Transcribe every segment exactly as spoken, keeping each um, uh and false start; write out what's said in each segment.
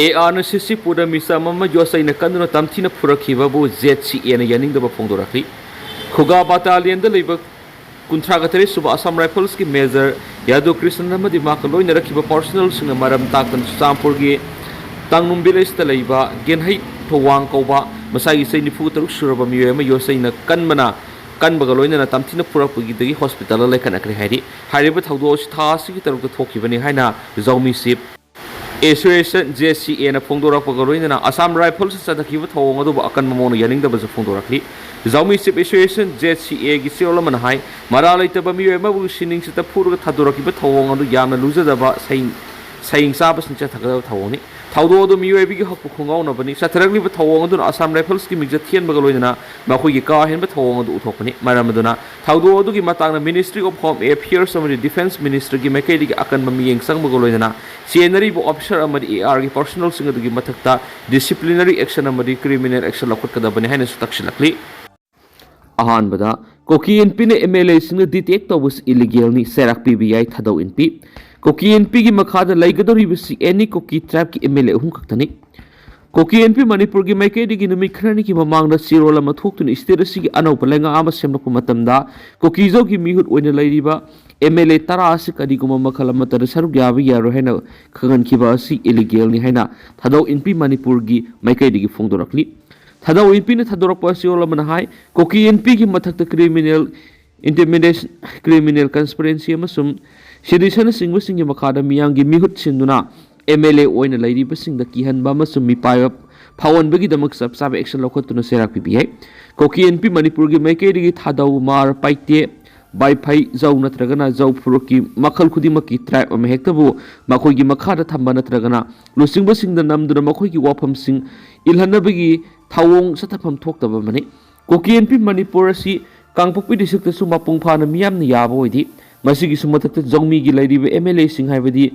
ꯑꯦ ꯑꯥꯔꯅ ꯁꯤꯁꯤꯄꯨꯔꯗ ꯃꯤꯆꯝ ꯑꯃ ꯌꯣꯠꯆꯩꯅ ꯀꯟꯗꯨꯅ ꯇꯝꯊꯤꯅ ꯐꯨꯔꯛꯈꯤꯕꯕꯨ ꯖꯦꯠ ꯁꯤ ꯑꯦꯅ ꯌꯥꯅꯤꯡꯗꯕ ꯐꯣꯡꯗꯣꯔꯛꯂꯤ꯫ ꯈꯨꯒꯥ ꯕꯥꯇꯥꯂꯤꯌꯟꯗ ꯂꯩꯕ ꯀꯨꯟꯊ꯭ꯔꯥꯒ ꯇꯔꯦꯠ ꯁꯨꯕ ꯑꯁꯥꯝ ꯔꯥꯏꯐꯜꯁꯀꯤ ꯃꯦꯖꯔ ꯌꯥꯗꯨ ꯀ꯭ꯔꯤꯁꯅꯟ ꯑꯃꯗꯤ ꯃꯍꯥꯛꯀ ꯂꯣꯏꯅꯔꯛꯈꯤꯕ ꯄꯥꯔꯁꯣꯅꯦꯜꯁꯤꯡꯅ ꯃꯔꯝ ꯇꯥꯛꯇꯅ ꯆꯨꯔꯆꯥꯟꯄꯨꯔꯒꯤ ꯇꯥꯡꯅꯨꯝ ꯚꯤꯂꯦꯖꯇ ꯂꯩꯕ ꯒꯦꯟꯍꯩ ꯊꯧꯋꯥꯡ ꯀꯧꯕ ꯃꯁꯥꯒꯤ ꯆꯍꯤ ꯅꯤꯐꯨ ꯇꯔꯨꯛ ꯁꯨꯔꯕ ꯃꯤꯑꯣꯏ ꯑꯃ ꯌꯣꯠꯆꯩꯅ ꯀꯟꯕꯅ ꯀꯟꯕꯒ ꯂꯣꯏꯅꯅ ꯇꯝꯊꯤꯅ ꯐꯨꯔꯛꯄꯒꯤꯗꯒꯤ ꯍꯣꯁꯄꯤꯇꯥꯜꯗ ꯂꯩꯈꯠꯅꯈ꯭ꯔꯦ ꯍꯥꯏꯔꯤ꯫ ꯍꯥꯏꯔꯤꯕ ꯊꯧꯗꯣꯛ ꯑꯁꯤ ꯊꯥ ꯑꯁꯤꯒꯤ ꯇꯔꯨꯛꯇ ꯊꯣꯛꯈꯤꯕꯅꯤ ꯍꯥꯏꯅ ꯖꯧꯃꯤ ꯆꯤꯞ ꯑꯦꯁꯣꯁꯤꯌꯦꯁꯟ ꯖꯦ ꯁꯤ ꯑꯦꯅ ꯐꯣꯡꯗꯣꯔꯛꯄꯒ ꯂꯣꯏꯅꯅ ꯑꯁꯥꯝ ꯔꯥꯏꯐꯜꯁ ꯆꯠꯊꯈꯤꯕ ꯊꯧꯑꯣꯡ ꯑꯗꯨꯕꯨ ꯑꯀꯟꯕ ꯃꯑꯣꯡꯗ ꯌꯥꯅꯤꯡꯗꯕꯁꯨ ꯐꯣꯡꯗꯣꯔꯛꯂꯤ꯫ ꯖꯧꯃꯤ ꯆꯤꯞ ꯑꯦꯁꯣꯁꯤꯌꯦꯁꯟ ꯖꯦ ꯁꯤ ꯑꯦꯒꯤ ꯆꯦꯔꯣꯜ ꯑꯃꯅ ꯍꯥꯏ, ꯃꯔꯥꯜ ꯂꯩꯇꯕ ꯃꯤꯑꯣꯏ ꯑꯃꯕꯨ ꯁꯤꯅꯤꯡꯆꯤꯠꯇ ꯐꯨꯔꯒ ꯊꯥꯗꯣꯔꯛꯈꯤꯕ ꯊꯧꯑꯣꯡ ꯑꯗꯨ ꯌꯥꯝꯅ ꯂꯨꯖꯗꯕ ꯁꯩ-, ꯁꯩꯍꯤꯡ ꯆꯥꯕꯁꯤꯡ ꯆꯠꯊꯒꯗꯕ ꯊꯧꯑꯣꯡꯅꯤ꯫ ꯊꯧꯗꯣꯛ ꯑꯗꯨ ꯃꯤꯑꯣꯏꯕꯒꯤ ꯍꯛꯄꯨ ꯈꯣꯡꯒꯥꯎꯅꯕꯅꯤ꯫ ꯆꯠꯊꯔꯛꯂꯤꯕ ꯊꯧꯑꯣꯡ ꯑꯗꯨꯅ ꯑꯁꯥꯝ ꯔꯥꯏꯐꯜꯁꯀꯤ ꯃꯤꯡꯆꯠ ꯊꯤꯍꯟꯕꯒ ꯂꯣꯏꯅꯅ ꯃꯈꯣꯏꯒꯤ ꯀꯥ ꯍꯦꯟꯕ ꯊꯧꯑꯣꯡ ꯑꯗꯨ ꯎꯠꯊꯣꯛꯄꯅꯤ꯫ ꯃꯔꯝ ꯑꯗꯨꯅ ꯊꯧꯗꯣꯛ ꯑꯗꯨꯒꯤ ꯃꯇꯥꯡꯗ Ministry of Home Affairs ꯑꯃꯗꯤ Defence Ministryꯒꯤ ꯃꯥꯏꯀꯩꯗꯒꯤ ꯑꯀꯟꯕ ꯃꯤꯠꯌꯦꯡ ꯆꯪꯕꯒ ꯂꯣꯏꯅꯅ ꯆꯦꯟꯅꯔꯤꯕ ꯑꯣꯐꯤꯁꯥꯔ ꯑꯃꯗꯤ ꯑꯦ ꯑꯥꯔꯒꯤ ꯄꯥꯔꯁꯣꯅꯦꯜꯁꯤꯡ ꯑꯗꯨꯒꯤ ꯃꯊꯛꯇ ꯗꯤꯁꯤꯄ꯭ꯂꯤꯅꯔꯤ ꯑꯦꯛꯁꯟ ꯑꯃꯗꯤ ꯀ꯭ꯔꯤꯃꯤꯅꯦꯜ ꯑꯦꯛꯁꯟ ꯂꯧꯈꯠꯀꯗꯕꯅꯤ ꯍꯥꯏꯅꯁꯨ ꯇꯛꯁꯤꯜꯂꯛꯂꯤ꯫ ꯑꯍꯥꯟꯕꯗ, ꯀꯨꯀꯤ ꯑꯦꯟ ꯄꯤꯅ ꯑꯦꯝ ꯑꯦꯜ ꯑꯦꯁꯤꯡꯅ ꯗꯤꯇꯦꯛ ꯇꯧꯕꯁꯤ ꯏꯂꯤꯒꯦꯜꯅꯤ, ꯆꯩꯔꯥꯛ ꯄꯤꯕ ꯌꯥꯏ ꯊꯥꯗꯧ ꯑꯦꯟ ꯄꯤ꯫ ꯀꯨꯀꯤ ꯑꯦꯟ ꯄꯤꯒꯤ ꯃꯈꯥꯗ ꯂꯩꯒꯗꯧꯔꯤꯕꯁꯤ ꯑꯦꯅꯤ ꯀꯨꯀꯤ ꯇ꯭ꯔꯥꯏꯕꯀꯤ ꯑꯦꯝ ꯑꯦꯜ ꯑꯦ ꯑꯍꯨꯝ ꯈꯛꯇꯅꯤ꯫ ꯀꯨꯀꯤ ꯑꯦꯟ ꯄꯤ ꯃꯅꯤꯄꯨꯔꯒꯤ ꯃꯥꯏꯀꯩꯗꯒꯤ ꯅꯨꯃꯤꯠ ꯈꯔꯅꯤꯒꯤ ꯃꯃꯥꯡꯗ ꯆꯦꯔꯣꯜ ꯑꯃ ꯊꯣꯛꯇꯨꯅ ꯁ꯭ꯇꯦꯠ ꯑꯁꯤꯒꯤ ꯑꯅꯧꯕ ꯂꯩꯉꯥꯛ ꯑꯃ ꯁꯦꯝꯂꯛꯄ ꯃꯇꯝꯗ ꯀꯨꯀꯤꯖꯧꯒꯤ ꯃꯤꯍꯨꯠ ꯑꯣꯏꯅ ꯂꯩꯔꯤꯕ ꯑꯦꯝ ꯑꯦꯜ ꯑꯦ ꯇꯔꯥ ꯑꯁꯤ ꯀꯔꯤꯒꯨꯝꯕ ꯃꯈꯜ ꯑꯃꯠꯇꯗ ꯁꯔꯨꯛ ꯌꯥꯕ ꯌꯥꯔꯣꯏ ꯍꯥꯏꯅ ꯈꯪꯍꯟꯈꯤꯕ ꯑꯁꯤ ꯏꯂꯤꯒꯦꯜꯅꯤ ꯍꯥꯏꯅ ꯊꯥꯗꯧ ꯑꯦꯟ ꯄꯤ ꯃꯅꯤꯄꯨꯔꯒꯤ ꯃꯥꯏꯀꯩꯗꯒꯤ ꯐꯣꯡꯗꯣꯔꯛꯂꯤ꯫ ꯊꯥꯗꯧ ꯑꯦꯟ ꯄꯤꯅ ꯊꯥꯗꯣꯔꯛꯄ ꯆꯦꯔꯣꯜ ꯑꯃꯅ ꯍꯥꯏ, ꯀꯨꯀꯤ ꯑꯦꯟ ꯄꯤꯒꯤ ꯃꯊꯛꯇ ꯀ꯭ꯔꯤꯃꯤꯅꯦꯜ ꯏꯟꯇꯤꯃꯤꯗꯦꯁꯟ, ꯀ꯭ꯔꯤꯃꯤꯅꯦꯜ ꯀꯟꯁꯄꯤꯔꯦꯟꯁꯤ ꯑꯃꯁꯨꯡ ꯁꯤꯗꯤꯁꯟꯅꯆꯤꯡꯕꯁꯤꯡꯒꯤ ꯃꯈꯥꯗ ꯃꯤꯌꯥꯝꯒꯤ ꯃꯤꯍꯨꯠ ꯁꯤꯟꯗꯨꯅ ꯑꯦꯝ ꯑꯦꯜ ꯑꯦ ꯑꯣꯏꯅ ꯂꯩꯔꯤꯕꯁꯤꯡꯗ ꯀꯤꯍꯟꯕ ꯑꯃꯁꯨꯡ ꯃꯤꯄꯥꯏꯕ ꯐꯥꯎꯍꯟꯕꯒꯤꯗꯃꯛ ꯆꯞ ꯆꯥꯕ ꯑꯦꯛꯁꯟ ꯂꯧꯈꯠꯇꯨꯅ ꯆꯩꯔꯥꯛ ꯄꯤꯕ ꯌꯥꯏ꯫ ꯀꯨꯀꯤ ꯑꯦꯟ ꯄꯤ ꯃꯅꯤꯄꯨꯔꯒꯤ ꯃꯥꯏꯀꯩꯗꯒꯤ ꯊꯥꯗꯧ, ꯃꯥꯔ, ꯄꯥꯏꯇꯦ, ꯕꯥꯏꯐꯩ, ꯖꯧ ꯅꯠꯇ꯭ꯔꯒꯅ ꯖꯧ ꯐꯨꯔꯨꯞꯀꯤ ꯃꯈꯜ ꯈꯨꯗꯤꯡꯃꯛꯀꯤ ꯇ꯭ꯔꯥꯏꯕ ꯑꯃ ꯍꯦꯛꯇꯕꯨ ꯃꯈꯣꯏꯒꯤ ꯃꯈꯥꯗ ꯊꯝꯕ ꯅꯠꯇ꯭ꯔꯒꯅ ꯂꯨꯆꯤꯡꯕꯁꯤꯡꯗ ꯅꯝꯗꯨꯅ ꯃꯈꯣꯏꯒꯤ ꯋꯥꯐꯝꯁꯤꯡ ꯏꯜꯍꯟꯅꯕꯒꯤ ꯊꯧꯑꯣꯡ ꯆꯠꯊꯐꯝ ꯊꯣꯛꯇꯕ ꯑꯃꯅꯤ꯫ ꯀꯨꯀꯤ ꯑꯦꯟ ꯄꯤ ꯃꯅꯤꯄꯨꯔ ꯑꯁꯤ ꯀꯥꯡꯄꯣꯛꯄꯤ ꯗꯤꯁꯇ꯭ꯔꯤꯛꯇꯁꯨ ꯃꯄꯨꯡ ꯐꯥꯅ ꯃꯤꯌꯥꯝꯅ ꯌꯥꯕ ꯑꯣꯏꯗꯦ꯫ ꯃꯁꯤꯒꯤꯁꯨ ꯃꯊꯛꯇ ꯖꯧꯃꯤꯒꯤ ꯂꯩꯔꯤꯕ ꯑꯦꯝ ꯑꯦꯜ ꯑꯦꯁꯤꯡ ꯍꯥꯏꯕꯗꯤ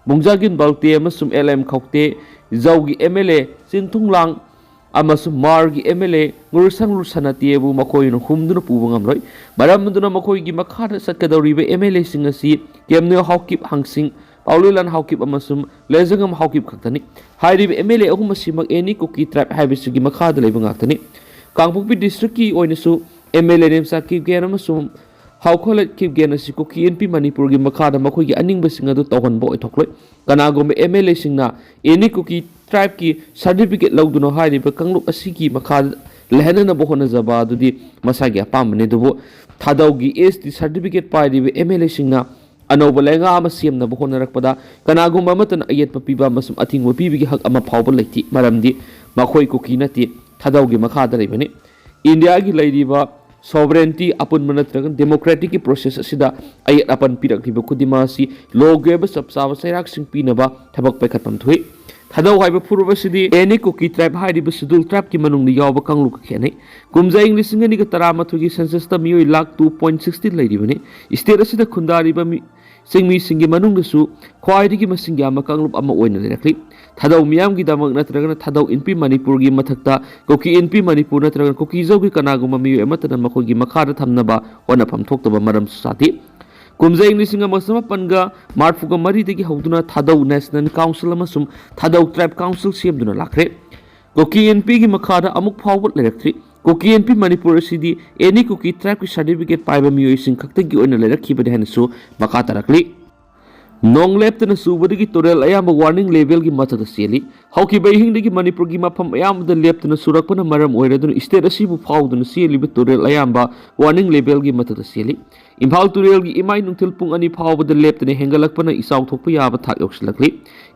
ꯕꯨꯡꯖꯥꯒꯤꯟ ꯕꯜꯇꯦ ꯑꯃꯁꯨꯡ ꯑꯦꯜ ꯑꯦꯝ ꯈꯧꯇꯦ, ꯖꯧꯒꯤ ꯑꯦꯝ ꯑꯦꯜ ꯑꯦ ꯆꯤꯟꯊꯨꯡꯂꯥꯡ ꯑꯃꯁꯨꯡ ꯃꯥꯔꯒꯤ ꯑꯦꯝ ꯑꯦꯜ ꯑꯦ ꯉꯨꯔꯁꯪ ꯂꯨꯁꯅꯥꯇꯦꯕꯨ ꯃꯈꯣꯏꯅ ꯍꯨꯝꯗꯨꯅ ꯄꯨꯕ ꯉꯝꯂꯣꯏ꯫ ꯃꯔꯝ ꯑꯗꯨꯅ ꯃꯈꯣꯏꯒꯤ ꯃꯈꯥꯗ ꯆꯠꯀꯗꯧꯔꯤꯕ ꯑꯦꯝ ꯑꯦꯜ ꯑꯦꯁꯤꯡ ꯑꯁꯤ ꯀꯦꯝꯅ꯭ꯌꯣ ꯍꯥꯎꯀꯤꯞ ꯍꯪꯁꯤꯡ, ꯄꯥꯎꯂꯨ ꯂꯥꯟ ꯍꯥꯎꯀꯤꯞ ꯑꯃꯁꯨꯡ ꯂꯦꯖꯪꯉꯝ ꯍꯥꯎꯀꯤꯞ ꯈꯛꯇꯅꯤ꯫ ꯍꯥꯏꯔꯤꯕ ꯑꯦꯝ ꯑꯦꯜ ꯑꯦ ꯑꯍꯨꯝ ꯑꯁꯤꯃꯛ ꯑꯦꯅꯤ ꯀꯨꯀꯤ ꯇ꯭ꯔꯥꯏꯕ ꯍꯥꯏꯕꯁꯤꯒꯤ ꯃꯈꯥꯗ ꯂꯩꯕ ꯉꯥꯛꯇꯅꯤ꯫ ꯀꯥꯡꯄꯣꯛꯄꯤ ꯗꯤꯁꯇ꯭ꯔꯤꯛꯀꯤ ꯑꯣꯏꯅꯁꯨ ꯑꯦꯝ ꯑꯦꯜ ꯑꯦ ꯅꯦꯝꯆꯥ ꯀꯤꯞꯒꯦꯟ ꯑꯃꯁꯨꯡ ꯍꯥꯎꯈꯣꯂꯦꯠ ꯀꯤꯞꯒꯦꯟ ꯑꯁꯤ ꯀꯨꯀꯤ ꯑꯦꯟ ꯄꯤ ꯃꯅꯤꯄꯨꯔꯒꯤ ꯃꯈꯥꯗ ꯃꯈꯣꯏꯒꯤ ꯑꯅꯤꯡꯕꯁꯤꯡ ꯑꯗꯨ ꯇꯧꯍꯟꯕ ꯑꯣꯏꯊꯣꯛꯂꯣꯏ꯫ ꯀꯅꯥꯒꯨꯝꯕ ꯑꯦꯝ ꯑꯦꯜ ꯑꯦꯁꯤꯡꯅ ꯑꯦꯅꯤ ꯀꯨꯀꯤ ꯇ꯭ꯔꯥꯏꯕꯀꯤ ꯁꯥꯔꯇꯤꯐꯤꯀꯦꯠ ꯂꯧꯗꯨꯅ ꯍꯥꯏꯔꯤꯕ ꯀꯥꯡꯂꯨꯞ ꯑꯁꯤꯒꯤ ꯃꯈꯥꯗ ꯂꯩꯍꯟꯅꯅꯕ ꯍꯣꯠꯅꯖꯕ ꯑꯗꯨꯗꯤ ꯃꯁꯥꯒꯤ ꯑꯄꯥꯝꯕꯅꯤ꯫ ꯑꯗꯨꯕꯨ ꯊꯥꯗꯧꯒꯤ ꯑꯦꯁ ꯇꯤ ꯁꯥꯔꯇꯤꯐꯤꯀꯦꯠ ꯄꯥꯏꯔꯤꯕ ꯑꯦꯝ ꯑꯦꯜ ꯑꯦꯁꯤꯡꯅ ꯑꯅꯧꯕ ꯂꯩꯉꯥꯛ ꯑꯃ ꯁꯦꯝꯅꯕ ꯍꯣꯠꯅꯔꯛꯄꯗ ꯀꯅꯥꯒꯨꯝꯕ ꯑꯃꯠꯇꯅ ꯑꯌꯦꯠꯄ ꯄꯤꯕ ꯑꯃꯁꯨꯡ ꯑꯊꯤꯡꯕ ꯄꯤꯕꯒꯤ ꯍꯛ ꯑꯃ ꯐꯥꯎꯕ ꯂꯩꯇꯦ, ꯃꯔꯝꯗꯤ ꯃꯈꯣꯏ ꯀꯨꯀꯤ ꯅꯠꯇꯦ, ꯊꯥꯗꯧꯒꯤ ꯃꯈꯥꯗ ꯂꯩꯕꯅꯤ꯫ ꯏꯟꯗꯤꯌꯥꯒꯤ ꯂꯩꯔꯤꯕ ꯁꯣꯚꯔꯦꯟꯇꯤ ꯑꯄꯨꯟꯕ ꯅꯠꯇ꯭ꯔꯒ ꯗꯦꯃꯣꯀ꯭ꯔꯦꯇꯤꯛꯀꯤ ꯄ꯭ꯔꯣꯁꯦꯁ ꯑꯁꯤꯗ ꯑꯌꯦꯠ ꯑꯄꯟ ꯄꯤꯔꯛꯂꯤꯕ ꯈꯨꯗꯤꯡꯃꯛ ꯑꯁꯤ ꯂꯣꯒꯤ ꯑꯣꯏꯕ ꯆꯞ ꯆꯥꯕ ꯆꯩꯔꯥꯛꯁꯤꯡ ꯄꯤꯅꯕ ꯊꯕꯛ ꯄꯥꯏꯈꯠꯐꯝ ꯊꯣꯛꯏ꯫ ꯊꯥꯗꯧ ꯍꯥꯏꯕ ꯐꯨꯔꯨꯞ ꯑꯁꯤꯗꯤ ꯑꯦꯅꯤ ꯀꯨꯀꯤ ꯇ꯭ꯔꯥꯏꯕ ꯍꯥꯏꯔꯤꯕ ꯁꯦꯗꯨꯜ ꯇ꯭ꯔꯥꯏꯕꯀꯤ ꯃꯅꯨꯡꯗ ꯌꯥꯎꯕ ꯀꯥꯡꯂꯨꯞꯀ ꯈꯦꯠꯅꯩ꯫ ꯀꯨꯝꯖꯥ ꯏꯪ ꯂꯤꯁꯤꯡ ꯑꯅꯤꯒ ꯇꯔꯥꯃꯥꯊꯣꯏꯒꯤ ꯁꯦꯟꯁꯁꯇ ꯃꯤꯑꯣꯏ ꯂꯥꯈ ꯇꯨ ꯄꯣꯏꯟꯠ ꯁꯤꯛꯁꯇꯤꯟ ꯂꯩꯔꯤꯕꯅꯤ꯫ ꯁ꯭ꯇꯦꯠ ꯑꯁꯤꯗ ꯈꯨꯟꯗꯥꯔꯤꯕ ꯃꯤ ꯆꯤꯡꯃꯤꯁꯤꯡꯒꯤ ꯃꯅꯨꯡꯗꯁꯨ ꯈ꯭ꯋꯥꯏꯗꯒꯤ ꯃꯁꯤꯡ ꯌꯥꯝꯕ ꯀꯥꯡꯂꯨꯞ ꯑꯃ ꯑꯣꯏꯅ ꯂꯩꯔꯛꯂꯤ꯫ ꯊꯥꯗꯧ ꯃꯤꯌꯥꯝꯒꯤꯗꯃꯛ ꯅꯠꯇ꯭ꯔꯒꯅ ꯊꯥꯗꯧ ꯏꯟꯄꯤ ꯃꯅꯤꯄꯨꯔꯒꯤ ꯃꯊꯛꯇ ꯀꯨꯀꯤ ꯏꯟꯄꯤ ꯃꯅꯤꯄꯨꯔ ꯅꯠꯇ꯭ꯔꯒꯅ ꯀꯨꯀꯤꯖꯧꯒꯤ ꯀꯅꯥꯒꯨꯝꯕ ꯃꯤꯑꯣꯏ ꯑꯃꯠꯇꯅ ꯃꯈꯣꯏꯒꯤ ꯃꯈꯥꯗ ꯊꯝꯅꯕ ꯍꯣꯠꯅꯐꯝ ꯊꯣꯛꯇꯕ ꯃꯔꯝꯁꯨ ꯆꯥꯗꯦ꯫ ꯀꯨꯝꯖꯥ ꯏꯪ ꯂꯤꯁꯤꯡ ꯑꯃ ꯆꯃꯥꯄꯟꯒ ꯃꯔꯤꯐꯨꯒ ꯃꯔꯤꯗꯒꯤ ꯍꯧꯗꯨꯅ ꯊꯥꯗꯧ ꯅꯦꯁꯅꯦꯜ ꯀꯥꯎꯟꯁꯤꯜ ꯑꯃꯁꯨꯡ ꯊꯥꯗꯧ ꯇ꯭ꯔꯥꯏꯕ ꯀꯥꯎꯟꯁꯤꯜ ꯁꯦꯝꯗꯨꯅ ꯂꯥꯛꯈ꯭ꯔꯦ꯫ ꯀꯨꯀꯤ ꯏꯟꯄꯤꯒꯤ ꯃꯈꯥꯗ ꯑꯃꯨꯛ ꯐꯥꯎꯕ ꯂꯩꯔꯛꯇ꯭ꯔꯤ꯫ ꯀꯨꯀꯤ ꯏꯟꯄꯤ ꯃꯅꯤꯄꯨꯔ ꯑꯁꯤꯗꯤ ꯑꯦꯅꯤ ꯀꯨꯀꯤ ꯇ꯭ꯔꯥꯏꯕꯀꯤ ꯁꯥꯔꯇꯤꯐꯤꯀꯦꯠ ꯄꯥꯏꯕ ꯃꯤꯑꯣꯏꯁꯤꯡ ꯈꯛꯇꯒꯤ ꯑꯣꯏꯅ ꯂꯩꯔꯛꯈꯤꯕꯅꯤ ꯍꯥꯏꯅꯁꯨ ꯃꯈꯥ ꯇꯥꯔꯛꯂꯤ꯫ ꯅꯣꯡ ꯂꯦꯞꯇꯅ ꯆꯨꯕꯗꯒꯤ ꯇꯨꯔꯦꯜ ꯑꯌꯥꯝꯕ ꯋꯥꯔꯅꯤꯡ ꯂꯦꯚꯦꯜꯒꯤ ꯃꯊꯛꯇ ꯆꯦꯜꯂꯤ꯫ ꯍꯧꯈꯤꯕ ꯑꯍꯤꯡꯗꯒꯤ ꯃꯅꯤꯄꯨꯔꯒꯤ ꯃꯐꯝ ꯑꯌꯥꯝꯕꯗ ꯂꯦꯞꯇꯅ ꯆꯨꯔꯛꯄꯅ ꯃꯔꯝ ꯑꯣꯏꯔꯗꯨꯅ ꯁ꯭ꯇꯦꯠ ꯑꯁꯤꯕꯨ ꯐꯥꯎꯗꯨꯅ ꯆꯦꯜꯂꯤꯕ ꯇꯨꯔꯦꯜ ꯑꯌꯥꯝꯕ ꯋꯥꯔꯅꯤꯡ ꯂꯦꯚꯦꯜꯒꯤ ꯃꯊꯛꯇ ꯆꯦꯜꯂꯤ꯫ ꯏꯝꯐꯥꯜ ꯇꯨꯔꯦꯜꯒꯤ ꯏꯃꯥꯏ ꯅꯨꯡꯊꯤꯜ ꯄꯨꯡ ꯑꯅꯤ ꯐꯥꯎꯕꯗ ꯂꯦꯞꯇꯅ ꯍꯦꯟꯒꯠꯂꯛꯄꯅ ꯏꯆꯥꯎ ꯊꯣꯛꯄ ꯌꯥꯕ ꯊꯥꯛ ꯌꯧꯁꯤꯜꯂꯛꯂꯤ꯫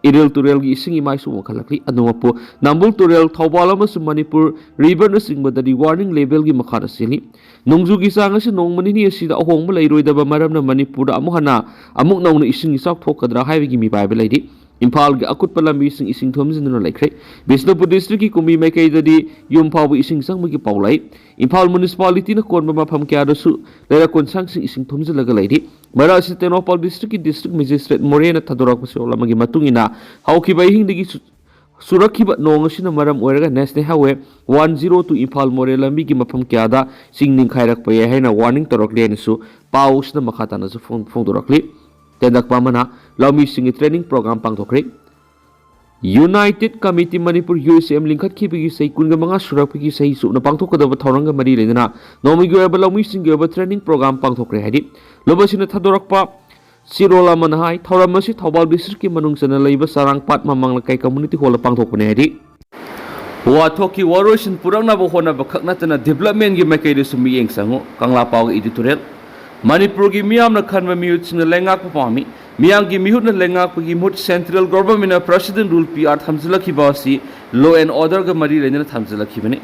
ꯏꯔꯤꯜ ꯇꯨꯔꯦꯜꯒꯤ ꯏꯁꯤꯡ ꯏꯃꯥꯏꯁꯨ ꯋꯥꯡꯈꯠꯂꯛꯂꯤ꯫ ꯑꯗꯨꯃꯛꯄꯨ ꯅꯝꯕꯨꯜ ꯇꯨꯔꯦꯜ, ꯊꯧꯕꯥꯜ ꯑꯃꯁꯨꯡ ꯃꯅꯤꯄꯨꯔ ꯔꯤꯚꯔꯅꯆꯤꯡꯕꯗꯗꯤ ꯋꯥꯔꯅꯤꯡ ꯂꯦꯚꯦꯜꯒꯤ ꯃꯈꯥꯗ ꯆꯦꯜꯂꯤ꯫ ꯅꯣꯡꯖꯨꯒꯤ ꯆꯥꯡ ꯑꯁꯤ ꯅꯣꯡꯃ ꯅꯤꯅꯤ ꯑꯁꯤꯗ ꯑꯍꯣꯡꯕ ꯂꯩꯔꯣꯏꯗꯕ ꯃꯔꯝꯅ ꯃꯅꯤꯄꯨꯔꯗ ꯑꯃꯨꯛ ꯍꯟꯅ ꯑꯃꯨꯛ ꯅꯧꯅ ꯏꯁꯤꯡ ꯏꯆꯥꯎ ꯊꯣꯛꯀꯗ꯭ꯔꯥ ꯍꯥꯏꯕꯒꯤ ꯃꯤꯄꯥꯏꯕ ꯂꯩꯔꯤ꯫ ꯏꯝꯐꯥꯜꯒꯤ ꯑꯀꯨꯠꯄ ꯂꯝꯕꯤꯁꯤꯡ ꯏꯁꯤꯡ ꯊꯨꯝꯖꯤꯟꯗꯨꯅ ꯂꯩꯈ꯭ꯔꯦ꯫ ꯕꯤꯁꯅꯨꯄꯨꯔ ꯗꯤꯁꯇ꯭ꯔꯤꯛꯀꯤ ꯀꯨꯝꯕꯤ ꯃꯥꯏꯀꯩꯗꯗꯤ ꯌꯨꯝ ꯐꯥꯎꯕ ꯏꯁꯤꯡ ꯆꯪꯕꯒꯤ ꯄꯥꯎ ꯂꯥꯛꯏ꯫ ꯏꯝꯐꯥꯜ ꯃ꯭ꯌꯨꯅꯤꯁꯤꯄꯥꯂꯤꯇꯤꯅ ꯀꯣꯟꯕ ꯃꯐꯝ ꯀꯌꯥꯗꯁꯨ ꯂꯩꯔꯛ ꯀꯣꯟꯁꯥꯡꯁꯤꯡ ꯏꯁꯤꯡ ꯊꯨꯝꯖꯤꯜꯂꯒ ꯂꯩꯔꯤ꯫ ꯃꯔꯛ ꯑꯁꯤꯗ ꯇꯦꯡꯅꯧꯄꯜ ꯗꯤꯁꯇ꯭ꯔꯤꯛꯀꯤ ꯗꯤꯁꯇ꯭ꯔꯤꯛ ꯃꯦꯖꯤꯁꯇ꯭ꯔꯦꯠ ꯃꯣꯔꯦꯅ ꯊꯥꯗꯣꯔꯛꯄ ꯁꯦꯜ ꯑꯃꯒꯤ ꯃꯇꯨꯡ ꯏꯟꯅ ꯍꯧꯈꯤꯕ ꯑꯍꯤꯡꯗꯒꯤ ꯆꯨ-, ꯆꯨꯔꯛꯈꯤꯕ ꯅꯣꯡ ꯑꯁꯤꯅ ꯃꯔꯝ ꯑꯣꯏꯔꯒ national highway one zero two Imphal ꯃꯣꯔꯦ ꯂꯝꯕꯤꯒꯤ ꯃꯐꯝ ꯀꯌꯥꯗ ꯆꯤꯡ ꯅꯤꯡꯈꯥꯏꯔꯛꯄ ꯌꯥꯏ ꯍꯥꯏꯅ ꯋꯥꯔꯅꯤꯡ ꯇꯧꯔꯛꯂꯦ ꯍꯥꯏꯅꯁꯨ ꯄꯥꯎ ꯑꯁꯤꯗ ꯃꯈꯥ ꯇꯥꯅꯁꯨ ꯐꯣꯡ-, ꯐꯣꯡꯗꯣꯔꯛꯂꯤ꯫ ꯇꯦꯟꯗꯛꯄ ꯑꯃꯅ ꯂꯧꯃꯤꯁꯤꯡꯒꯤ training program ꯄꯥꯡꯊꯣꯛꯈ꯭ꯔꯦ꯫ United Committee Manipur, U S M, ꯂꯤꯡꯈꯠꯈꯤꯕꯒꯤ ꯆꯍꯤ ꯀꯨꯟꯒ ꯃꯉꯥ ꯁꯨꯔꯛꯄꯒꯤ ꯆꯍꯤ ꯆꯨꯞꯅ ꯄꯥꯡꯊꯣꯛꯀꯗꯕ ꯊꯧꯔꯝꯒ ꯃꯔꯤ ꯂꯩꯅꯅ ꯅꯣꯡꯃꯒꯤ ꯑꯣꯏꯕ ꯂꯧꯃꯤꯁꯤꯡꯒꯤ ꯑꯣꯏꯕ training program ꯄꯥꯡꯊꯣꯛꯈ꯭ꯔꯦ ꯍꯥꯏꯗꯤ ꯂꯨꯕꯁꯤꯡꯅ ꯊꯥꯗꯣꯔꯛꯄ ꯆꯦꯔꯣꯜ ꯑꯃꯅ ꯍꯥꯏ꯫ ꯊꯧꯔꯝ ꯑꯁꯤ ꯊꯧꯕꯥꯜ district ꯀꯤ ꯃꯅꯨꯡ ꯆꯟꯅ ꯂꯩꯕ ꯆꯔꯥꯡꯄꯥꯠ ꯃꯃꯥꯡ ꯂꯩꯀꯥꯏ community hall ꯗ ꯄꯥꯡꯊꯣꯛꯄꯅꯦ ꯍꯥꯏꯗꯤ ꯋꯥꯊꯣꯛꯀꯤ ꯋꯥꯔꯣꯏꯁꯤꯟ ꯄꯨꯔꯛꯅꯕ ꯍꯣꯠꯅꯕ ꯈꯛ ꯅꯠꯇꯅ development ꯀꯤ ꯃꯥꯏꯀꯩꯗꯁꯨ ꯃꯤꯠꯌꯦꯡ ꯆꯪꯉꯨ꯫ ꯀꯪꯂꯥ ꯄꯥꯎꯒꯤ editorial꯫ ꯃꯅꯤꯄꯨꯔꯒꯤ ꯃꯤꯌꯥꯝꯅ ꯈꯟꯕ ꯃꯤꯍꯨꯠꯁꯤꯡꯅ ꯂꯩꯉꯥꯛꯄ ꯄꯥꯝꯃꯤ꯫ ꯃꯤꯌꯥꯝꯒꯤ ꯃꯤꯍꯨꯠꯅ ꯂꯩꯉꯥꯛꯄꯒꯤ ꯃꯍꯨꯠ central government ꯅ President Rule, P R, ꯊꯝꯖꯤꯜꯂꯛꯈꯤꯕ ꯑꯁꯤ law and order ꯒ ꯃꯔꯤ ꯂꯩꯅꯅ ꯊꯝꯖꯤꯜꯂꯛꯈꯤꯕꯅꯤ꯫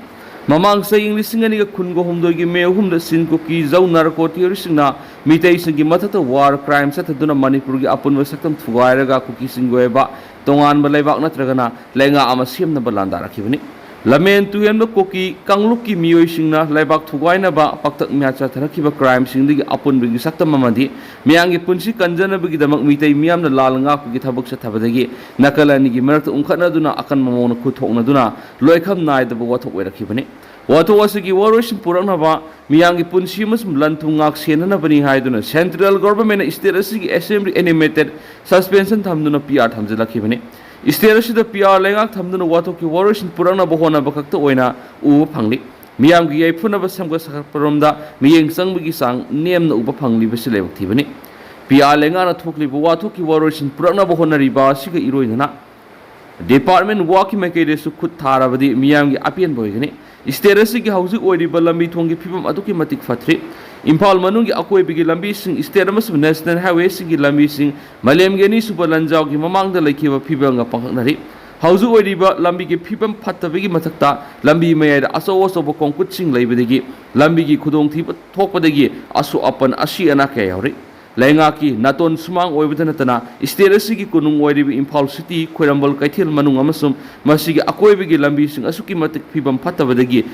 ꯃꯃꯥꯡ ꯆꯍꯤ ꯂꯤꯁꯤꯡ ꯑꯅꯤꯒ ꯀꯨꯟꯒ ꯍꯨꯝꯗꯣꯏꯒꯤ ꯃꯦ ꯑꯍꯨꯝꯗ ꯆꯤꯟ ꯀꯨꯀꯤ ꯖꯧ narco terrorist ꯁꯤꯡꯅ ꯃꯤꯇꯩꯁꯤꯡꯒꯤ ꯃꯊꯛꯇ war crime ꯆꯠꯊꯗꯨꯅ ꯃꯅꯤꯄꯨꯔꯒꯤ ꯑꯄꯨꯟꯕ ꯁꯛꯇꯝ ꯊꯨꯒꯥꯏꯔꯒ ꯀꯨꯀꯤꯁꯤꯡꯒꯤ ꯑꯣꯏꯕ ꯇꯣꯉꯥꯟꯕ ꯂꯩꯕꯥꯛ ꯅꯠꯇ꯭ꯔꯒꯅ ꯂꯩꯉꯥꯛ ꯑꯃ ꯁꯦꯝꯅꯕ ꯂꯥꯟꯗꯥꯔꯛꯈꯤꯕꯅꯤ꯫ ꯂꯝꯍꯦꯟ ꯇꯨꯍꯦꯟꯕ ꯀꯨꯀꯤ ꯀꯥꯡꯂꯨꯞꯀꯤ ꯃꯤꯑꯣꯏꯁꯤꯡꯅ ꯂꯩꯕꯥꯛ ꯊꯨꯒꯥꯏꯅꯕ ꯄꯥꯛꯇꯛ ꯃꯌꯥ ꯆꯠꯊꯔꯛꯈꯤꯕ crime ꯁꯤꯡꯗꯒꯤ ꯑꯄꯨꯟꯕꯒꯤ ꯁꯛꯇꯝ ꯑꯃꯗꯤ ꯃꯤꯌꯥꯝꯒꯤ ꯄꯨꯟꯁꯤ ꯀꯟꯖꯅꯕꯒꯤꯗꯃꯛ ꯃꯤꯇꯩ ꯃꯤꯌꯥꯝꯅ ꯂꯥꯜ ꯉꯥꯛꯄꯒꯤ ꯊꯕꯛ ꯆꯠꯊꯕꯗꯒꯤ ꯅꯥꯀꯜ ꯑꯅꯤꯒꯤ ꯃꯔꯛꯇ ꯎꯪꯈꯠꯅꯗꯨꯅ ꯑꯀꯟꯕ ꯃꯑꯣꯡꯗ ꯈꯨꯠ ꯊꯣꯛꯅꯗꯨꯅ ꯂꯣꯏꯈꯝ ꯅꯥꯏꯗꯕ ꯋꯥꯊꯣꯛ ꯑꯣꯏꯔꯛꯈꯤꯕꯅꯤ꯫ ꯋꯥꯊꯣꯛ ꯑꯁꯤꯒꯤ ꯋꯥꯔꯣꯏꯁꯤꯟ ꯄꯨꯔꯛꯅꯕ ꯃꯤꯌꯥꯝꯒꯤ ꯄꯨꯟꯁꯤ ꯑꯃꯁꯨꯡ ꯂꯟ ꯊꯨꯝ ꯉꯥꯛ ꯁꯦꯟꯅꯅꯕꯅꯤ ꯍꯥꯏꯗꯨꯅ central government ꯅ state ꯑꯁꯤꯒꯤ assembly animated suspension ꯊꯝꯗꯨꯅ P R ꯊꯝꯖꯤꯜꯂꯛꯈꯤꯕꯅꯤ꯫ State ꯑꯁꯤꯗ P R ꯂꯩꯉꯥꯛ ꯊꯝꯗꯨꯅ ꯋꯥꯊꯣꯛꯀꯤ ꯋꯥꯔꯣꯏꯁꯤꯟ ꯄꯨꯔꯛꯅꯕ ꯍꯣꯠꯅꯕ ꯈꯛꯇ ꯑꯣꯏꯅ ꯎꯕ ꯐꯪꯂꯤ꯫ ꯃꯤꯌꯥꯝꯒꯤ ꯌꯥꯏꯐꯅꯕ ꯁꯦꯝꯒꯠ ꯁꯥꯒꯠꯄꯔꯣꯝꯗ ꯃꯤꯠꯌꯦꯡ ꯆꯪꯕꯒꯤ ꯆꯥꯡ ꯅꯦꯝꯅ ꯎꯕ ꯐꯪꯂꯤꯕꯁꯤ ꯂꯥꯏꯕꯛ ꯊꯤꯕꯅꯤ꯫ P R ꯂꯩꯉꯥꯛꯅ ꯊꯣꯛꯂꯤꯕ ꯋꯥꯊꯣꯛꯀꯤ ꯋꯥꯔꯣꯏꯁꯤꯟ ꯄꯨꯔꯛꯅꯕ ꯍꯣꯠꯅꯔꯤꯕ ꯑꯁꯤꯒ ꯏꯔꯣꯏꯅꯅ department work ꯀꯤ ꯃꯥꯏꯀꯩꯗꯁꯨ ꯈꯨꯠ ꯊꯥꯔꯕꯗꯤ ꯃꯤꯌꯥꯝꯒꯤ ꯑꯄꯦꯟꯕ ꯑꯣꯏꯒꯅꯤ꯫ State ꯑꯁꯤꯒꯤ ꯍꯧꯖꯤꯛ ꯑꯣꯏꯔꯤꯕ ꯂꯝꯕꯤ ꯊꯣꯡꯒꯤ ꯐꯤꯕꯝ ꯑꯗꯨꯛꯀꯤ ꯃꯇꯤꯛ ꯐꯠꯇ꯭ꯔꯤ꯫ ꯏꯝꯐꯥꯜ ꯃꯅꯨꯡꯒꯤ ꯑꯀꯣꯏꯕꯒꯤ ꯂꯝꯕꯤꯁꯤꯡ, state ꯑꯃꯁꯨꯡ national highway ꯁꯤꯡꯒꯤ ꯂꯝꯕꯤꯁꯤꯡ ꯃꯥꯂꯦꯝꯒꯤ ꯑꯅꯤꯁꯨꯕ ꯂꯥꯟꯖꯥꯎꯒꯤ ꯃꯃꯥꯡꯗ ꯂꯩꯈꯤꯕ ꯐꯤꯕꯝꯒ ꯄꯥꯡꯈꯛꯅꯔꯤ꯫ ꯍꯧꯖꯤꯛ ꯑꯣꯏꯔꯤꯕ ꯂꯝꯕꯤꯒꯤ ꯐꯤꯕꯝ ꯐꯠꯇꯕꯒꯤ ꯃꯊꯛꯇ ꯂꯝꯕꯤ ꯃꯌꯥꯏꯗ ꯑꯆꯧ ꯑꯆꯧꯕ ꯀꯣꯡꯀꯨꯠꯁꯤꯡ ꯂꯩꯕꯗꯒꯤ ꯂꯝꯕꯤꯒꯤ ꯈꯨꯗꯣꯡꯊꯤꯕ ꯊꯣꯛꯄꯗꯒꯤ ꯑꯁꯣꯛ ꯑꯄꯟ ꯑꯁꯤ ꯑꯅꯥ ꯀꯌꯥ ꯌꯥꯎꯔꯤ꯫ ꯂꯩꯉꯥꯛꯀꯤ ꯅꯥꯇꯣꯟ ꯁꯨꯃꯥꯡ ꯑꯣꯏꯕꯇ ꯅꯠꯇꯅ state ꯑꯁꯤꯒꯤ ꯀꯣꯅꯨꯡ ꯑꯣꯏꯔꯤꯕ ꯏꯝꯐꯥꯜ city, ꯈ꯭ꯋꯥꯏꯔꯝꯕꯟ ꯀꯩꯊꯦꯜ ꯃꯅꯨꯡ ꯑꯃꯁꯨꯡ ꯃꯁꯤꯒꯤ ꯑꯀꯣꯏꯕꯒꯤ ꯂꯝꯕꯤꯁꯤꯡ ꯑꯁꯨꯛꯀꯤ ꯃꯇꯤꯛ ꯐꯤꯕꯝ ꯐꯠꯇꯕꯗꯒꯤ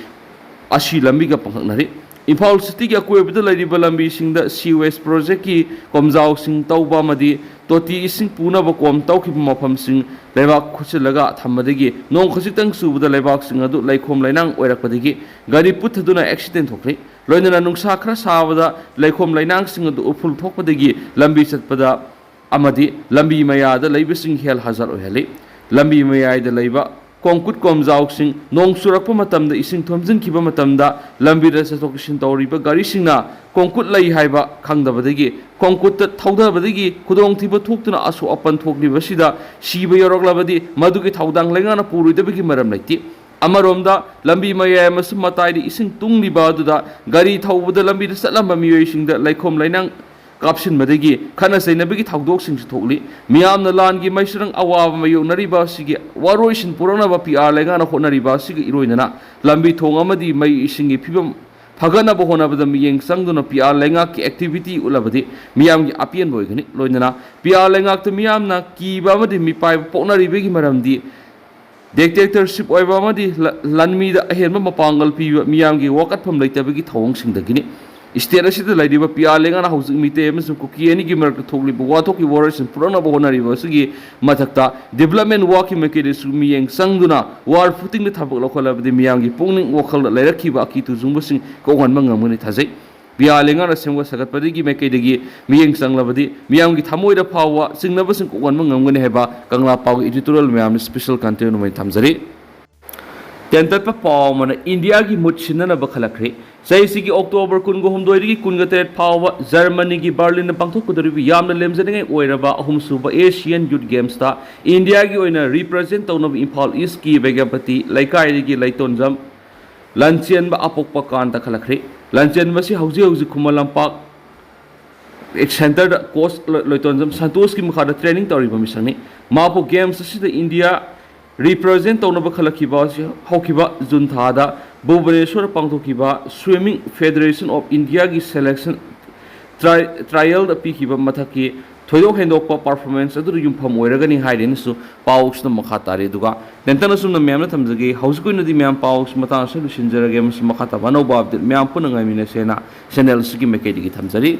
ꯑꯁꯤ ꯂꯝꯕꯤꯒ ꯄꯥꯡꯈꯛꯅꯔꯤ꯫ ꯏꯝꯐꯥꯜ city ꯒꯤ ꯑꯀꯣꯏꯕꯗ ꯂꯩꯔꯤꯕ ꯂꯝꯕꯤꯁꯤꯡꯗ sewage project ꯀꯤ ꯀꯣꯝꯖꯥꯎꯁꯤꯡ ꯇꯧꯕ ꯑꯃꯗꯤ ꯇꯣꯇꯤ ꯏꯁꯤꯡ ꯄꯨꯅꯕ ꯀꯣꯝ ꯇꯧꯈꯤꯕ ꯃꯐꯝꯁꯤꯡ ꯂꯩꯕꯥꯛ ꯈꯨꯠꯆꯤꯜꯂꯒ ꯊꯝꯕꯗꯒꯤ ꯅꯣꯡ ꯈꯖꯤꯛꯇꯪ ꯆꯨꯕꯗ ꯂꯩꯕꯥꯛꯁꯤꯡ ꯑꯗꯨ ꯂꯩꯈꯣꯝ ꯂꯩꯅꯥꯡ ꯑꯣꯏꯔꯛꯄꯗꯒꯤ ꯒꯥꯔꯤ ꯄꯨꯠꯊꯗꯨꯅ accident ꯊꯣꯛꯂꯤ꯫ ꯂꯣꯏꯅꯅ ꯅꯨꯡꯁꯥ ꯈꯔ ꯁꯥꯕꯗ ꯂꯩꯈꯣꯝ ꯂꯩꯅꯥꯡꯁꯤꯡ ꯑꯗꯨ ꯎꯐꯨꯜ ꯊꯣꯛꯄꯗꯒꯤ ꯂꯝꯕꯤ ꯆꯠꯄꯗ ꯑꯃꯗꯤ ꯂꯝꯕꯤ ꯃꯌꯥꯗ ꯂꯩꯕꯁꯤꯡ ꯍꯦꯜ ꯍꯖꯥꯔ ꯑꯣꯏꯍꯜꯂꯤ꯫ ꯂꯝꯕꯤ ꯃꯌꯥꯏꯗ ꯂꯩꯕ ꯀꯣꯡꯀꯨꯠ ꯀꯣꯝꯖꯥꯎꯁꯤꯡ ꯅꯣꯡ ꯆꯨꯔꯛꯄ ꯃꯇꯝꯗ ꯏꯁꯤꯡ ꯊꯨꯝꯖꯤꯟꯈꯤꯕ ꯃꯇꯝꯗ ꯂꯝꯕꯤꯗ ꯆꯠꯊꯣꯛ ꯆꯠꯁꯤꯟ ꯇꯧꯔꯤꯕ ꯒꯥꯔꯤꯁꯤꯡꯅ ꯀꯣꯡꯀꯨꯠ ꯂꯩ ꯍꯥꯏꯕ ꯈꯪꯗꯕꯗꯒꯤ ꯀꯣꯡꯀꯨꯠꯇ ꯊꯧꯗꯕꯗꯒꯤ ꯈꯨꯗꯣꯡꯊꯤꯕ ꯊꯣꯛꯇꯨꯅ ꯑꯁꯣꯛ ꯑꯄꯟ ꯊꯣꯛꯂꯤꯕꯁꯤꯗ ꯁꯤꯕ ꯌꯥꯎꯔꯛꯂꯕꯗꯤ ꯃꯗꯨꯒꯤ ꯊꯧꯗꯥꯡ ꯂꯩꯉꯥꯛꯅ ꯄꯨꯔꯣꯏꯗꯕꯒꯤ ꯃꯔꯝ ꯂꯩꯇꯦ꯫ ꯑꯃꯔꯣꯝꯗ ꯂꯝꯕꯤ ꯃꯌꯥꯏ ꯑꯃꯁꯨꯡ ꯃꯇꯥꯏꯗ ꯏꯁꯤꯡ ꯇꯨꯡꯂꯤꯕ ꯑꯗꯨꯗ ꯒꯥꯔꯤ ꯊꯧꯕꯗ ꯂꯝꯕꯤꯗ ꯆꯠꯂꯝꯕ ꯃꯤꯑꯣꯏꯁꯤꯡꯗ ꯂꯩꯈꯣꯝ ꯂꯩꯅꯥꯡ ꯀꯥꯞꯁꯤꯟꯕꯗꯒꯤ ꯈꯠꯅ ꯆꯩꯅꯕꯒꯤ ꯊꯧꯗꯣꯛꯁꯤꯡꯁꯨ ꯊꯣꯛꯂꯤ꯫ ꯃꯤꯌꯥꯝꯅ ꯂꯥꯟꯒꯤ ꯃꯩꯁꯤꯔꯪ ꯑꯋꯥꯕ ꯃꯥꯌꯣꯛꯅꯔꯤꯕ ꯑꯁꯤꯒꯤ ꯋꯥꯔꯣꯏꯁꯤꯟ ꯄꯨꯔꯛꯅꯕ ꯄꯤ ꯑꯥꯔ ꯂꯩꯉꯥꯛꯅ ꯍꯣꯠꯅꯔꯤꯕ ꯑꯁꯤꯒ ꯏꯔꯣꯏꯅꯅ ꯂꯝꯕꯤ ꯊꯣꯡ ꯑꯃꯗꯤ ꯃꯩ ꯏꯁꯤꯡꯒꯤ ꯐꯤꯕꯝ ꯐꯒꯠꯅꯕ ꯍꯣꯠꯅꯕꯗ ꯃꯤꯠꯌꯦꯡ ꯆꯪꯗꯨꯅ ꯄꯤ ꯑꯥꯔ ꯂꯩꯉꯥꯛꯀꯤ ꯑꯦꯛꯇꯤꯚꯤꯇꯤ ꯎꯠꯂꯕꯗꯤ ꯃꯤꯌꯥꯝꯒꯤ ꯑꯄꯦꯟꯕ ꯑꯣꯏꯒꯅꯤ꯫ ꯂꯣꯏꯅꯅ ꯄꯤ ꯑꯥꯔ ꯂꯩꯉꯥꯛꯇ ꯃꯤꯌꯥꯝꯅ ꯀꯤꯕ ꯑꯃꯗꯤ ꯃꯤꯄꯥꯏꯕ ꯄꯣꯛꯅꯔꯤꯕꯒꯤ ꯃꯔꯝꯗꯤ ꯗꯤꯛꯇꯦꯛꯇꯔꯁꯤꯞ ꯑꯣꯏꯕ ꯑꯃꯗꯤ ꯂ-, ꯂꯥꯟꯃꯤꯗ ꯑꯍꯦꯟꯕ ꯃꯄꯥꯡꯒꯜ ꯄꯤꯕ ꯃꯤꯌꯥꯝꯒꯤ ꯋꯥꯀꯠꯐꯝ ꯂꯩꯇꯕꯒꯤ ꯊꯧꯑꯣꯡꯁꯤꯡꯗꯒꯤꯅꯤ꯫ ꯁ꯭ꯇꯦꯠ ꯑꯁꯤꯗ ꯂꯩꯔꯤꯕ ꯄꯤ ꯑꯥꯔ ꯂꯩꯉꯥꯛꯅ ꯍꯧꯖꯤꯛ ꯃꯤꯇꯩ ꯑꯃꯁꯨꯡ ꯀꯨꯀꯤ ꯑꯅꯤꯒꯤ ꯃꯔꯛꯇ ꯊꯣꯛꯂꯤꯕ ꯋꯥꯊꯣꯛꯀꯤ ꯋꯥꯔꯣꯏꯁꯤꯟ ꯄꯨꯔꯛꯅꯕ ꯍꯣꯠꯅꯔꯤꯕ ꯑꯁꯤꯒꯤ ꯃꯊꯛꯇ ꯗꯤꯕ꯭ꯂꯞꯃꯦꯟ ꯋꯥꯛꯀꯤ ꯃꯥꯏꯀꯩꯗꯁꯨ ꯃꯤꯠꯌꯦꯡ ꯆꯪꯗꯨꯅ ꯋꯥꯔ ꯐꯨꯇꯤꯡꯗ ꯊꯕꯛ ꯂꯧꯈꯠꯂꯕꯗꯤ ꯃꯤꯌꯥꯝꯒꯤ ꯄꯨꯛꯅꯤꯡ ꯋꯥꯈꯜꯗ ꯂꯩꯔꯛꯈꯤꯕ ꯑꯀꯤ ꯇꯨꯖꯨꯡꯕꯁꯤꯡ ꯀꯣꯛꯍꯟꯕ ꯉꯝꯒꯅꯤ ꯊꯥꯖꯩ꯫ ꯄꯤ ꯑꯥꯔ ꯂꯩꯉꯥꯛꯅ ꯁꯦꯝꯒꯠ ꯁꯥꯒꯠꯄꯗꯒꯤ ꯃꯥꯏꯀꯩꯗꯒꯤ ꯃꯤꯠꯌꯦꯡ ꯆꯪꯂꯕꯗꯤ ꯃꯤꯌꯥꯝꯒꯤ ꯊꯃꯣꯏꯗ ꯐꯥꯎꯕ ꯆꯤꯡꯅꯕꯁꯤꯡ ꯀꯣꯛꯍꯟꯕ ꯉꯝꯒꯅꯤ ꯍꯥꯏꯕ ꯀꯪꯂꯥ ꯄꯥꯎꯒꯤ editorial ꯃꯌꯥꯝꯅ special content ꯑꯣꯏꯅ ꯊꯝꯖꯔꯤ꯫ ꯇꯦꯟꯇꯠꯄ ꯄꯥꯎ ꯑꯃꯅ ꯏꯟꯗꯤꯌꯥꯒꯤ ꯃꯨꯠ ꯁꯤꯟꯅꯅꯕ ꯈꯜꯂꯛꯈ꯭ꯔꯦ꯫ ꯆꯍꯤꯁꯤꯒꯤ ꯑꯣꯛꯇꯣꯕꯔ ꯀꯨꯟꯒ ꯍꯨꯝꯗꯣꯏꯗꯒꯤ ꯀꯨꯟꯒ ꯇꯔꯦꯠ ꯐꯥꯎꯕ ꯖꯔꯃꯅꯤꯒꯤ ꯕꯔꯂꯤꯟꯗ ꯄꯥꯡꯊꯣꯛꯀꯗꯧꯔꯤꯕ ꯌꯥꯝꯅ ꯂꯦꯝꯖꯅꯤꯡꯉꯥꯏ ꯑꯣꯏꯔꯕ ꯑꯍꯨꯝꯁꯨꯕ ꯑꯦꯁꯤꯌꯥꯟ ꯌꯨꯠ ꯒꯦꯝꯁꯇ ꯏꯟꯗꯤꯌꯥꯒꯤ ꯑꯣꯏꯅ ꯔꯤꯄ꯭ꯔꯖꯦꯟ ꯇꯧꯅꯕ ꯏꯝꯐꯥꯜ ꯏꯁꯀꯤ ꯕꯦꯒꯄꯇꯤ ꯂꯩꯀꯥꯏꯗꯒꯤ ꯂꯩꯇꯣꯟꯖꯝ ꯂꯟꯆꯦꯟꯕ ꯑꯄꯣꯛꯄ ꯀꯥꯟ ꯇꯛꯈꯠꯂꯛꯈ꯭ꯔꯦ꯫ ꯂꯟꯆꯦꯟꯕꯁꯤ ꯍꯧꯖꯤꯛ ꯍꯧꯖꯤꯛ ꯈꯨꯃꯟ ꯂꯝꯄꯥꯛ ꯁꯦꯟꯇꯔꯗ ꯀꯣꯆ ꯂꯣꯏꯇꯣꯟꯖꯝ ꯁꯟꯇꯣꯁꯀꯤ ꯃꯈꯥꯗ ꯇ꯭ꯔꯦꯅꯤꯡ ꯇꯧꯔꯤꯕ ꯃꯤꯁꯛꯅꯤ꯫ ꯃꯍꯥꯛꯄꯨ ꯒꯦꯝꯁ ꯑꯁꯤꯗ ꯏꯟꯗꯤꯌꯥ ꯔꯤꯄ꯭ꯔꯖꯦꯟ ꯇꯧꯅꯕ ꯈꯜꯂꯛꯈꯤꯕ ꯑꯁꯤ ꯍꯧꯈꯤꯕ ꯖꯨꯟ ꯊꯥꯗ ꯚꯨꯕꯅꯦꯁ꯭ꯋꯔꯗ ꯄꯥꯡꯊꯣꯛꯈꯤꯕ Swimming Federation of Indiaꯒꯤ selection tri-, trialꯗ ꯄꯤꯈꯤꯕ ꯃꯊꯛꯀꯤ ꯊꯣꯏꯗꯣꯛ ꯍꯦꯟꯗꯣꯛꯄ performance ꯑꯗꯨꯗ ꯌꯨꯝꯐꯝ ꯑꯣꯏꯔꯒꯅꯤ ꯍꯥꯏꯗꯦꯅꯁꯨ ꯄꯥꯎꯁꯤꯅ ꯃꯈꯥ ꯇꯥꯔꯤ꯫ ꯑꯗꯨꯒ ꯇꯦꯟꯇꯟ ꯑꯁꯨꯝꯅ ꯃꯌꯥꯝꯅ ꯊꯝꯖꯒꯦ꯫ ꯍꯧꯖꯤꯛꯀꯤ ꯑꯣꯏꯅꯗꯤ ꯃꯌꯥꯝ ꯄꯥꯎꯁꯤ ꯃꯇꯥꯡ ꯑꯁꯤꯗ ꯂꯣꯏꯁꯤꯟꯖꯔꯒꯦ ꯑꯃꯁꯨꯡ ꯃꯈꯥ ꯇꯥꯕ ꯑꯅꯧꯕ update ꯃꯌꯥꯝ ꯄꯨꯟꯅ ꯉꯥꯏꯃꯤꯟꯅꯁꯦꯅ channel ꯑꯁꯤꯒꯤ ꯃꯥꯏꯀꯩꯗꯒꯤ ꯊꯝꯖꯔꯤ꯫